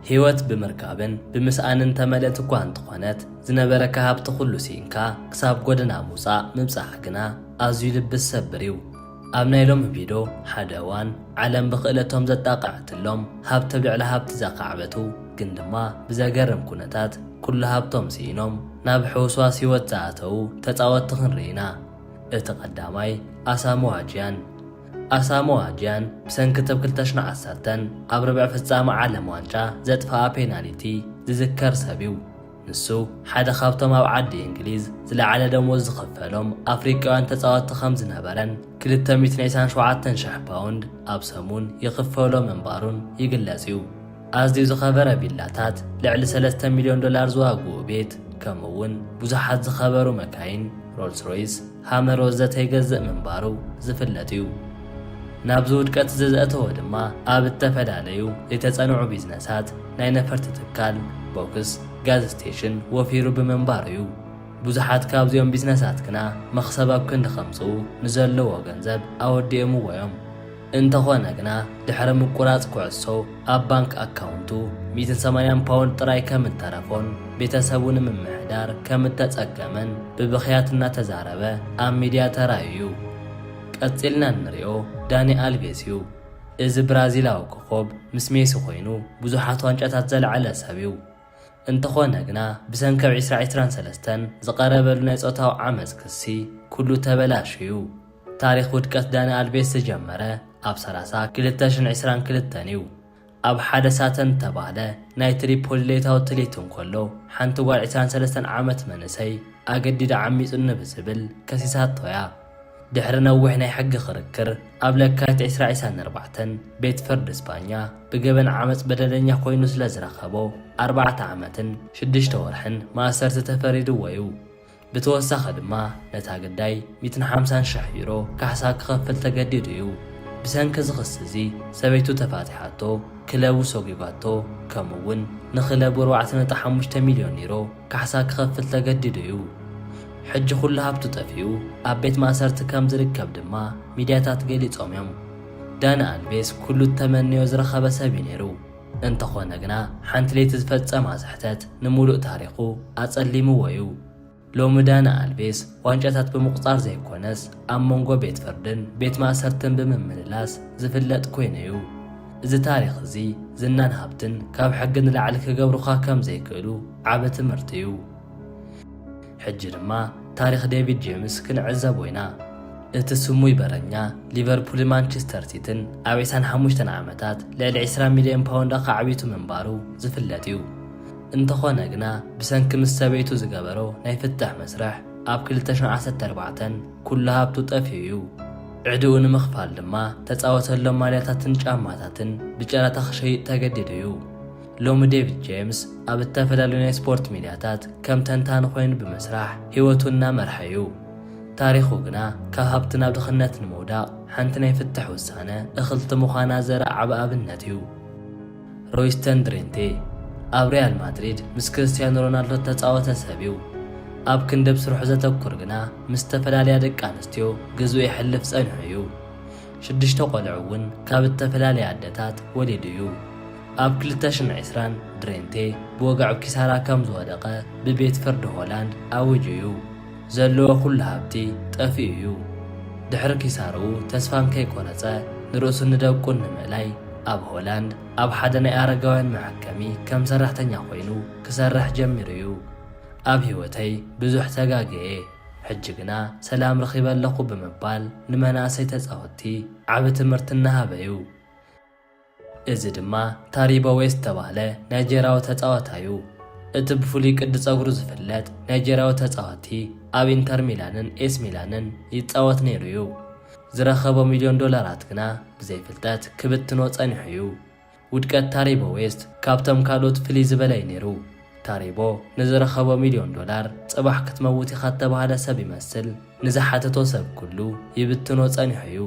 ህይወት ብምርካብን ብምስኣንን ተመልእት እኳ እንተኾነት፣ ዝነበረካ ሃብቲ ኩሉ ስኢንካ ክሳብ ጎደና ምውጻእ ምብጻሕ ግና ኣዝዩ ልቢ ዝሰብር እዩ። ኣብ ናይ ሎሚ ቪድዮ ሓደ እዋን ዓለም ብኽእለቶም ዘጣቕዐትሎም ሃብቲ ኣብ ልዕሊ ሃብቲ ዘኻዕበቱ ግን ድማ ብዘገርም ኩነታት ኩሉ ሃብቶም ስኢኖም ናብ ሕውስዋስ ህይወት ዝኣተዉ ተጻወትቲ ክንርኢ ኢና። እቲ ቀዳማይ ኣሳሞዋ ጂያን። ኣሳሞዋ ጂያን ብሰንኪ እቲ ኣብ ክልተ ሽሕን ዓሰርተን ኣብ ርብዒ ፍጻመ ዓለም ዋንጫ ዘጥፍኣ ፔናልቲ ዝዝከር ሰብ እዩ። ንሱ ሓደ ካብቶም ኣብ ዓዲ እንግሊዝ ዝለዓለ ደሞዝ ዝኽፈሎም ኣፍሪቃውያን ተጻወትቲ ከም ዝነበረን ክልተ ሚእትን ዕስራን ሸውዓተን ሽሕ ፓውንድ ኣብ ሰሙን ይኽፈሎ ምንባሩን ይግለጽ እዩ። ኣዝዩ ዝኸበረ ቪላታት፣ ልዕሊ ሰለስተ ሚልዮን ዶላር ዝዋግኡ ቤት፣ ከምኡ እውን ብዙሓት ዝኸበሩ መካይን፣ ሮልስ ሮይስ፣ ሃመር ወዘተ ይገዝእ ምንባሩ ዝፍለጥ እዩ። ናብዚ ውድቀት እዚ ዘእተዎ ድማ ኣብ እተፈላለዩ ዘይተጸንዑ ቢዝነሳት፣ ናይ ነፈርቲ ትካል፣ ቦክስ፣ ጋዝ ስቴሽን ወፊሩ ብምንባሩ እዩ። ብዙሓት ካብዚኦም ቢዝነሳት ግና መኽሰብ ኣብ ክንዲ ከምጽኡ ንዘለዎ ገንዘብ ኣወዲኦምዎ እዮም። እንተኾነ ግና ድሕሪ ምቁራጽ ኩዕሶ ኣብ ባንክ ኣካውንቱ ሚእትን ሰማንያን ፓውንድ ጥራይ ከም እተረፎን ቤተሰቡ ንምምሕዳር ከም እተጸገመን ብብኽያት እናተዛረበ ኣብ ሚድያ ተራእዩ እዩ። ቀጺልና እንሪኦ ዳኒ ኣልቬስ እዩ። እዚ ብራዚላዊ ኮኾብ ምስ ሜሲ ኮይኑ ብዙሓት ዋንጫታት ዘልዓለ ሰብ እዩ። እንተኾነ ግና ብሰንኪ ኣብ ዕስራ ዕስራን ሰለስተን ዝቐረበሉ ናይ ጾታዊ ዓመጽ ክሲ ኩሉ ተበላሽዩ እዩ። ታሪኽ ውድቀት ዳኒ ኣልቬስ ዝጀመረ ኣብ ሰላሳ ክልተ ሽሕን ዕስራን ክልተን እዩ። ኣብ ሓደ ሳተን እተባህለ ናይ ትሪፖሊ ለይታዊ ትልሂት እንከሎ፣ ሓንቲ ጓል ዕስራን ሰለስተን ዓመት መንእሰይ ኣገዲዱ ዓሚጹኒ ብዝብል ከሲሳቶ እያ። ድሕሪ ነዊሕ ናይ ሕጊ ክርክር፣ ኣብ ለካቲት ዕስራ ዕስራን ኣርባዕተን ቤት ፍርዲ ስፓኛ ብገበን ዓመጽ በደለኛ ኮይኑ ስለ ዝረኸቦ፣ ኣርባዕተ ዓመትን ሽዱሽተ ወርሕን ማእሰርቲ ተፈሪድዎ እዩ። ብተወሳኺ ድማ ነታ ግዳይ ሚእትን ሓምሳን ሽሕ ዩሮ ካሕሳ ክኸፍል ተገዲዱ እዩ። ብሰንኪ እዚ ክሲ እዚ ሰበይቱ ተፋቲሓቶ፣ ክለቡ ሰጒጓቶ፣ ከምኡ እውን ንክለቡ ኣርባዕተ ነጥቢ ሓሙሽተ ሚልዮን ዩሮ ካሕሳ ክኸፍል ተገዲዱ እዩ። ሕጂ ኩሉ ሃብቱ ጠፊኡ ኣብ ቤት ማእሰርቲ ከም ዝርከብ ድማ ሚድያታት ገሊጾም እዮም። ዳኒ ኣልቬስ ኩሉ እተመነዮ ዝረኸበ ሰብ እዩ ነይሩ። እንተኾነ ግና ሓንቲ ለይቲ ዝፈጸማ ስሕተት ንምሉእ ታሪኹ ኣጸሊምዎ እዩ። ሎሚ ዳኒ ኣልቬስ ዋንጫታት ብምቑጻር ዘይኮነስ ኣብ መንጎ ቤት ፍርድን ቤት ማእሰርትን ብምምልላስ ዝፍለጥ ኮይኑ እዩ። እዚ ታሪኽ እዚ ዝናን ሃብትን ካብ ሕጊ ንላዕሊ ክገብሩኻ ከም ዘይክእሉ ዓቢ ትምህርቲ እዩ። ሕጂ ድማ ታሪኽ ዴቪድ ጄምስ ክንዕዘቦ ኢና። እቲ ስሙይ በረኛ ሊቨርፑልን ማንቸስተር ሲቲን ኣብ ዕስራን ሓሙሽተን ዓመታት ልዕሊ ዕስራ ሚልዮን ፓውንድ ኣኻዕቢቱ ምንባሩ ዝፍለጥ እዩ። እንተኾነ ግና ብሰንኪ ምስ ሰበይቱ ዝገበሮ ናይ ፍትሕ መስርሕ ኣብ ክልተ ሽሕን ዓሰርተ ኣርባዕተን ኩሉ ሃብቱ ጠፊኡ እዩ። ዕድኡ ንምኽፋል ድማ ተጻወተሎም ማልያታትን ጫማታትን ብጨረታ ክሸይጥ ተገዲዱ እዩ። ሎሚ ዴቪድ ጄምስ ኣብ እተፈላለዩ ናይ ስፖርት ሚድያታት ከም ተንታኒ ኮይኑ ብምስራሕ ህይወቱ እናመርሐ እዩ። ታሪኹ ግና ካብ ሃብቲ ናብ ድኽነት ንምውዳቕ ሓንቲ ናይ ፍትሕ ውሳነ እኽልቲ ምዃና ዘርኢ ዓቢ ኣብነት እዩ። ሮይስተን ድሬንቴ ኣብ ሪያል ማድሪድ ምስ ክርስቲያኖ ሮናልዶ እተጻወተ ሰብ እዩ። ኣብ ክንዲ ኣብ ስርሑ ዘተኩር ግና ምስ ዝተፈላለያ ደቂ ኣንስትዮ ግዜኡ የሕልፍ ጸኒሑ እዩ። ሽዱሽተ ቆልዑ እውን ካብ እተፈላለያ ኣደታት ወሊዱ እዩ። ኣብ ክልተ ሽሕን ዕስራን ድሬንቴ ብወግዒ ኣብ ኪሳራ ከም ዝወደቐ ብቤት ፍርዲ ሆላንድ ኣዊጁ እዩ። ዘለዎ ኩሉ ሃብቲ ጠፊኡ እዩ። ድሕሪ ኪሳርኡ ተስፋ እንከይቆረጸ ንርእሱን ንደቁን ንምእላይ ኣብ ሆላንድ ኣብ ሓደ ናይ ኣረጋውያን መሐከሚ ከም ሰራሕተኛ ኮይኑ ክሰርሕ ጀሚሩ እዩ። ኣብ ህይወተይ ብዙሕ ተጋግየ፣ ሕጂ ግና ሰላም ረኺበ ኣለኹ ብምባል ንመናእሰይ ተጻወትቲ ዓቢ ትምህርቲ እናሃበ እዩ። እዚ ድማ ታሪቦ ዌስት ዝተባህለ ናይጀርያዊ ተጻዋታይ እዩ። እቲ ብፍሉይ ቅዲ ጸጉሩ ዝፍለጥ ናይጀርያዊ ተጻዋቲ ኣብ ኢንተር ሚላንን ኤስ ሚላንን ይጻወት ነይሩ እዩ። ዝረኸቦ ሚልዮን ዶላራት ግና ብዘይፍልጠት ክብትኖ ጸኒሑ እዩ። ውድቀት ታሪቦ ዌስት ካብቶም ካልኦት ፍልይ ዝበለ እዩ ነይሩ። ታሪቦ ንዝረኸቦ ሚልዮን ዶላር ጽባሕ ክትመውት ኢኻ እተባህለ ሰብ ይመስል ንዝሓተቶ ሰብ ኩሉ ይብትኖ ጸኒሑ እዩ።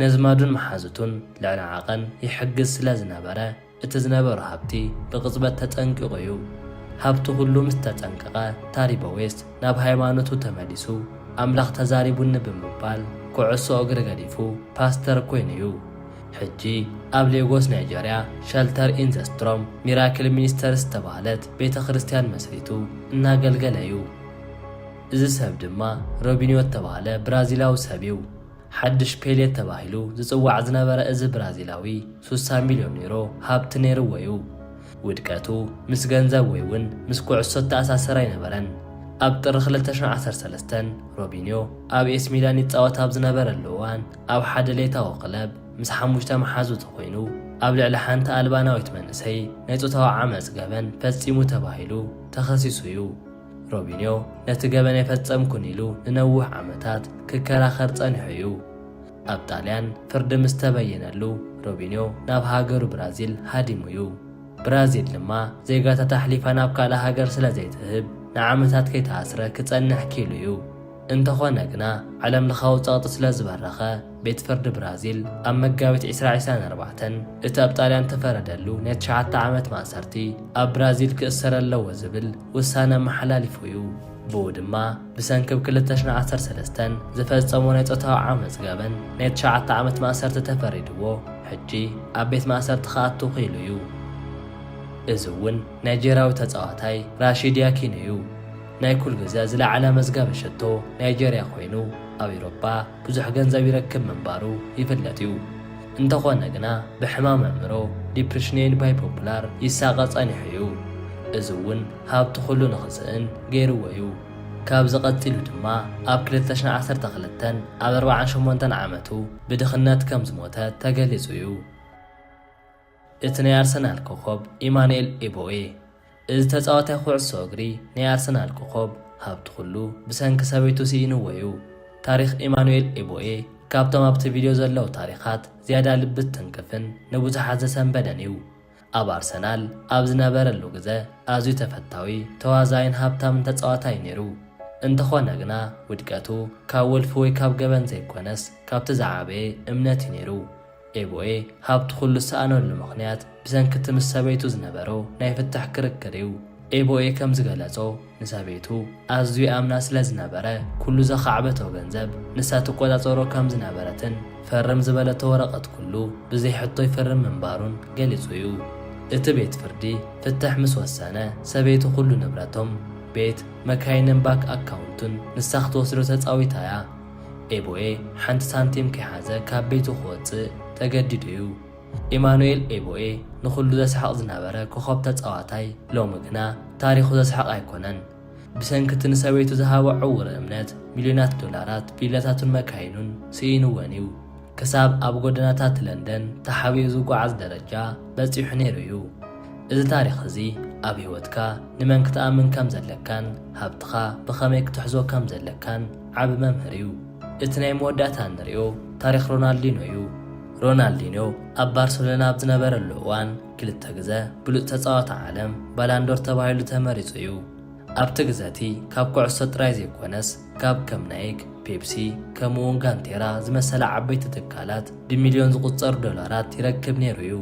ነዝማዱን መሓዙቱን ልዕሊ ዓቐን ይሕግዝ ስለ ዝነበረ እቲ ዝነበሮ ሃብቲ ብቕጽበት ተጸንቂቑ እዩ። ሃብቱ ኩሉ ምስ ተጸንቀቐ ታሪቦ ዌስት ናብ ሃይማኖቱ ተመሊሱ ኣምላኽ ተዛሪቡኒ ብምባል ኩዕሶ እግሪ ገዲፉ ፓስተር ኮይኑ እዩ። ሕጂ ኣብ ሌጎስ ናይጀርያ ሸልተር ኢን ዘ ስትሮም ሚራክል ሚኒስተር ዝተባህለት ቤተ ክርስቲያን መስሪቱ እናገልገለ እዩ። እዚ ሰብ ድማ ሮቢኒዮ እተባህለ ብራዚላዊ ሰብ እዩ። ሓድሽ ፔሌ ተባሂሉ ዝጽዋዕ ዝነበረ እዚ ብራዚላዊ ሱሳ ሚልዮን ዩሮ ሃብቲ ነይርዎ እዩ። ውድቀቱ ምስ ገንዘብ ወይ እውን ምስ ኩዕሶ እተኣሳሰር ኣይነበረን። ኣብ ጥሪ ክልተ ሽሕን ዓሰርተ ሰለስተን ሮቢኒዮ ኣብ ኤስ ሚላን ይጻወት ኣብ ዝነበረሉ እዋን ኣብ ሓደ ሌታዊ ክለብ ምስ ሓሙሽተ መሓዙቱ ኮይኑ ኣብ ልዕሊ ሓንቲ ኣልባናዊት መንእሰይ ናይ ጾታዊ ዓመጽ ገበን ፈጺሙ ተባሂሉ ተኸሲሱ እዩ። ሮቢኒዮ ነቲ ገበን ኣይፈጸምኩን ኢሉ ንነዊሕ ዓመታት ክከራኸር ጸኒሑ እዩ። ኣብ ጣልያን ፍርዲ ምስ ተበየነሉ ሮቢኒዮ ናብ ሃገሩ ብራዚል ሃዲሙ እዩ። ብራዚል ድማ ዜጋታታ ኣሕሊፋ ናብ ካልእ ሃገር ስለ ዘይትህብ ንዓመታት ከይተኣስረ ክጸንሕ ክኢሉ እዩ። እንተኾነ ግና ዓለምለኻዊ ጸቕጢ ስለ ዝበረኸ ቤት ፍርዲ ብራዚል ኣብ መጋቢት ዕስራ ዕስራን ኣርባዕተን እቲ ኣብ ጣልያን ተፈረደሉ ናይ ትሽዓተ ዓመት ማእሰርቲ ኣብ ብራዚል ክእሰር ኣለዎ ዝብል ውሳነ ኣመሓላሊፉ እዩ። ብኡ ድማ ብሰንኪ ብ ክልተ ሽሕን ዓሰርተ ሰለስተን ዝፈጸሞ ናይ ጾታዊ ዓመጽ ገበን ናይ ትሽዓተ ዓመት ማእሰርቲ ተፈሪድዎ ሕጂ ኣብ ቤት ማእሰርቲ ክኣቱ ክኢሉ እዩ። እዚ እውን ናይጀርያዊ ተጻዋታይ ራሺድ ያኪን እዩ። ናይ ኩል ግዜ ዝለዓለ መዝጋቢ ሸቶ ናይጀርያ ኮይኑ ኣብ ኤውሮጳ ብዙሕ ገንዘብ ይረክብ ምንባሩ ይፍለጥ እዩ። እንተኾነ ግና ብሕማም ኣእምሮ ዲፕሪሽኔን ባይፖፑላር ይሳቐ ጸኒሑ እዩ። እዚ እውን ሃብቲ ኩሉ ንኽስእን ገይርዎ እዩ። ካብዚ ቀጺሉ ድማ ኣብ ክልተ ሽሕን ዓሰርተ ክልተን ኣብ ኣርባዓን ሸሞንተን ዓመቱ ብድኽነት ከም ዝሞተ ተገሊጹ እዩ። እቲ ናይ ኣርሰናል ኮኾብ ኢማኑኤል ኤቦኤ። እዚ ተጻዋታይ ኩዕሶ እግሪ ናይ ኣርሰናል ኮኾብ ሃብቲ ኩሉ ብሰንኪ ሰበይቱ ስኢንዎ እዩ። ታሪኽ ኢማኑኤል ኤቦኤ ካብቶም ኣብቲ ቪድዮ ዘለዉ ታሪኻት ዝያዳ ልቢ ትንክፍን ንብዙሓት ዘሰንበደን እዩ። ኣብ ኣርሰናል ኣብ ዝነበረሉ ግዘ ኣዝዩ ተፈታዊ፣ ተዋዛይን ሃብታምን ተጻዋታይ ነይሩ። እንተኾነ ግና ውድቀቱ ካብ ወልፊ ወይ ካብ ገበን ዘይኮነስ ካብቲ ዝዓበየ እምነት እዩ ነይሩ። ኤቦኤ ሃብቲ ኩሉ ዝሰኣነሉ ምኽንያት ብሰንኪ እቲ ምስ ሰበይቱ ዝነበሮ ናይ ፍትሕ ክርክር እዩ። ኤቦኤ ከም ዝገለጾ ንሰበይቱ ኣዝዩ ኣምና ስለ ዝነበረ ኩሉ ዘኻዕበቶ ገንዘብ ንሳ ትቆጻጸሮ ከም ዝነበረትን ፈርም ዝበለቶ ወረቐት ኩሉ ብዘይ ሕቶ ይፈርም ምንባሩን ገሊጹ እዩ። እቲ ቤት ፍርዲ ፍትሕ ምስ ወሰነ ሰበይቱ ኩሉ ንብረቶም ቤት፣ መካይንን ባንክ ኣካውንቱን ንሳ ክትወስዶ ተጻዊታ እያ። ኤቦኤ ሓንቲ ሳንቲም ከይሓዘ ካብ ቤቱ ክወጽእ ተገዲዱ እዩ። ኢማኑኤል ኤቦኤ ንኹሉ ዘስሕቕ ዝነበረ ኮኾብ ተጻዋታይ ሎሚ ግና ታሪኹ ዘስሕቕ ኣይኮነን። ብሰንኪ እቲ ንሰበይቱ ዝሃቦ ዕዉር እምነት ሚልዮናት ዶላራት ቪላታቱን መካይኑን ስኢንወን እዩ። ክሳብ ኣብ ጎደናታት ለንደን ተሓቢኡ ዝጓዓዝ ደረጃ በጺሑ ነይሩ እዩ። እዚ ታሪኽ እዚ ኣብ ህይወትካ ንመን ክትኣምን ከም ዘለካን ሃብትኻ ብኸመይ ክትሕዞ ከም ዘለካን ዓቢ መምህር እዩ። እቲ ናይ መወዳእታ እንሪኦ ታሪኽ ሮናልዲኖ እዩ። ሮናልዲኖ ኣብ ባርሰሎና ኣብ ዝነበረሉ እዋን ክልተ ግዘ ብሉጽ ተጻዋቲ ዓለም ባላንዶር ተባሂሉ ተመሪጹ እዩ። ኣብቲ ግዘ እቲ ካብ ኩዕሶ ጥራይ ዘይኮነስ ካብ ከም ናይክ፣ ፔፕሲ ከምኡውን ጋንቴራ ዝመሰላ ዓበይቲ ትካላት ብሚልዮን ዝቑጸሩ ዶላራት ይረክብ ነይሩ እዩ።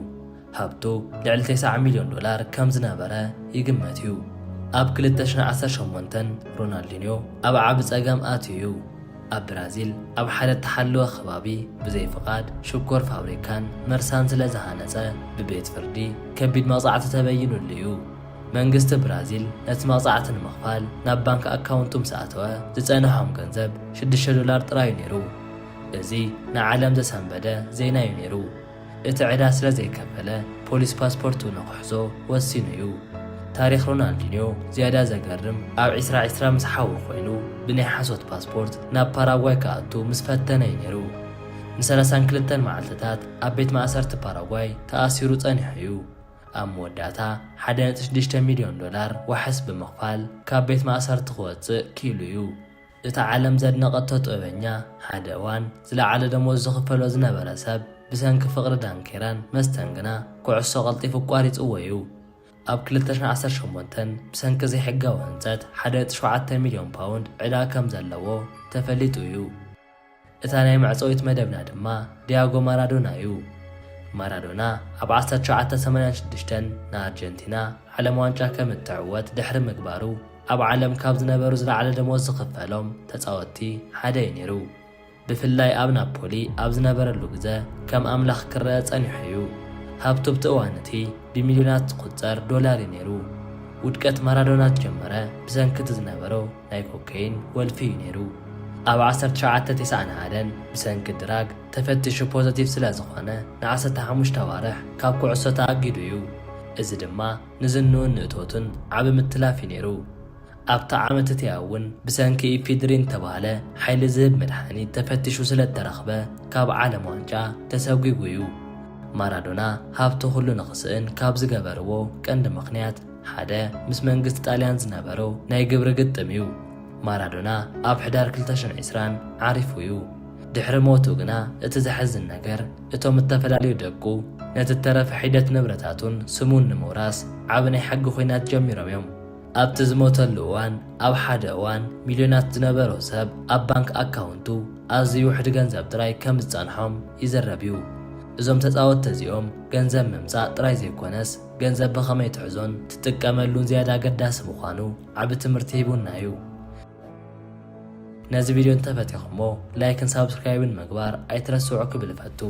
ሃብቱ ልዕሊ ተስዓ ሚልዮን ዶላር ከም ዝነበረ ይግመት እዩ። ኣብ ክልተ ሽሕን ዓሰርተ ሸሞንተን ሮናልዲንዮ ኣብ ዓቢ ጸገም ኣትዩ እዩ። ኣብ ብራዚል ኣብ ሓደ እተሓለወ ከባቢ ብዘይ ፍቓድ ሽኮር ፋብሪካን መርሳን ስለ ዝሃነጸ ብቤት ፍርዲ ከቢድ መቕጻዕቲ ተበይኑሉ እዩ። መንግስቲ ብራዚል ነቲ መቕጻዕቲ ንምኽፋል ናብ ባንክ ኣካውንቱ ምስ ኣተወ ዝጸንሖም ገንዘብ ሽዱሽተ ዶላር ጥራይ እዩ ነይሩ። እዚ ንዓለም ዘሰንበደ ዜና እዩ ነይሩ። እቲ ዕዳ ስለ ዘይከፈለ ፖሊስ ፓስፖርቱ ንኽሕዞ ወሲኑ እዩ። ታሪኽ ሮናልዲንዮ ዝያዳ ዘገርም ኣብ ዕስራ ዕስራ ምስ ሓዉ ኮይኑ ብናይ ሓሶት ፓስፖርት ናብ ፓራጓይ ክኣቱ ምስ ፈተነ እዩ ነይሩ። ንሰላሳን ክልተን መዓልትታት ኣብ ቤት ማእሰርቲ ፓራጓይ ተኣሲሩ ጸኒሑ እዩ። ኣብ መወዳእታ ሓደ ነጥቢ ሽዱሽተ ሚልዮን ዶላር ዋሕስ ብምኽፋል ካብ ቤት ማእሰርቲ ክወጽእ ክኢሉ እዩ። እታ ዓለም ዘድነቐቶ ጥበበኛ ሓደ እዋን ዝለዓለ ደሞዝ ዝኽፈሎ ዝነበረ ሰብ ብሰንኪ ፍቕሪ ዳንኬራን መስተን ግና ኩዕሶ ቀልጢፉ ኣቋሪጽዎ እዩ። ኣብ ክልተ ሽሕን ዓሰርተ ሸሞንተን ብሰንኪ ዘይሕጋዊ ህንጸት ሓደ ነጥቢ ሸውዓተ ሚልዮን ፓውንድ ዕዳ ከም ዘለዎ ተፈሊጡ እዩ። እታ ናይ መዕጸዊት መደብና ድማ ዲያጎ ማራዶና እዩ። ማራዶና ኣብ ዓሰርተ ትሽዓተ ሰማንያን ሽዱሽተን ንኣርጀንቲና ዓለም ዋንጫ ከም እትዕወት ድሕሪ ምግባሩ ኣብ ዓለም ካብ ዝነበሩ ዝለዓለ ደሞዝ ዝኽፈሎም ተጻወትቲ ሓደ እዩ ነይሩ። ብፍላይ ኣብ ናፖሊ ኣብ ዝነበረሉ ግዘ ከም ኣምላኽ ክረአ ጸኒሑ እዩ። ሃብቱ ኣብቲ እዋን እቲ ብሚልዮናት ዝቑጸር ዶላር እዩ ነይሩ። ውድቀት ማራዶና ዝጀመረ ብሰንኪ እቲ ዝነበሮ ናይ ኮኬይን ወልፊ እዩ ነይሩ። ኣብ ዓሰርተ ትሽዓተ ተስዓን ሓደን ብሰንኪ ድራግ ተፈቲሹ ፖዘቲቭ ስለ ዝኾነ ን ዓሰርተ ሓሙሽተ ኣዋርሕ ካብ ኩዕሶ ተኣጊዱ እዩ። እዚ ድማ ንዝንኡን ንእቶቱን ዓቢ ምትላፍ እዩ ነይሩ። ኣብታ ዓመት እቲኣ እውን ብሰንኪ ኢፊድሪን ዝተባህለ ሓይሊ ዝህብ መድሓኒት ተፈቲሹ ስለ እተረኽበ ካብ ዓለም ዋንጫ ተሰጒጉ እዩ። ማራዶና ሃብቱ ኩሉ ንኽስእን ካብ ዝገበርዎ ቀንዲ ምኽንያት ሓደ ምስ መንግስቲ ጣልያን ዝነበሮ ናይ ግብሪ ግጥም እዩ። ማራዶና ኣብ ሕዳር ክልተ ሽሕን ዕስራን ዓሪፉ እዩ። ድሕሪ ሞቱ ግና እቲ ዘሕዝን ነገር እቶም እተፈላለዩ ደቁ ነቲ እተረፈ ሒደት ንብረታቱን ስሙን ንምውራስ ዓቢ ናይ ሕጊ ኲናት ጀሚሮም እዮም። ኣብቲ ዝሞተሉ እዋን ኣብ ሓደ እዋን ሚልዮናት ዝነበሮ ሰብ ኣብ ባንክ ኣካውንቱ ኣዝዩ ውሕድ ገንዘብ ጥራይ ከም ዝጸንሖም ይዝረብ እዩ። እዞም ተጻወትቲ እዚኦም ገንዘብ ምምጻእ ጥራይ ዘይኮነስ ገንዘብ ብኸመይ ትሕዞን ትጥቀመሉን ዝያዳ ኣገዳሲ ምዃኑ ዓቢ ትምህርቲ ሂቡና እዩ። ነዚ ቪድዮ እንተፈቲኹሞ ላይክን ሳብስክራይብን ምግባር ኣይትረስዑ ክብል እፈቱ።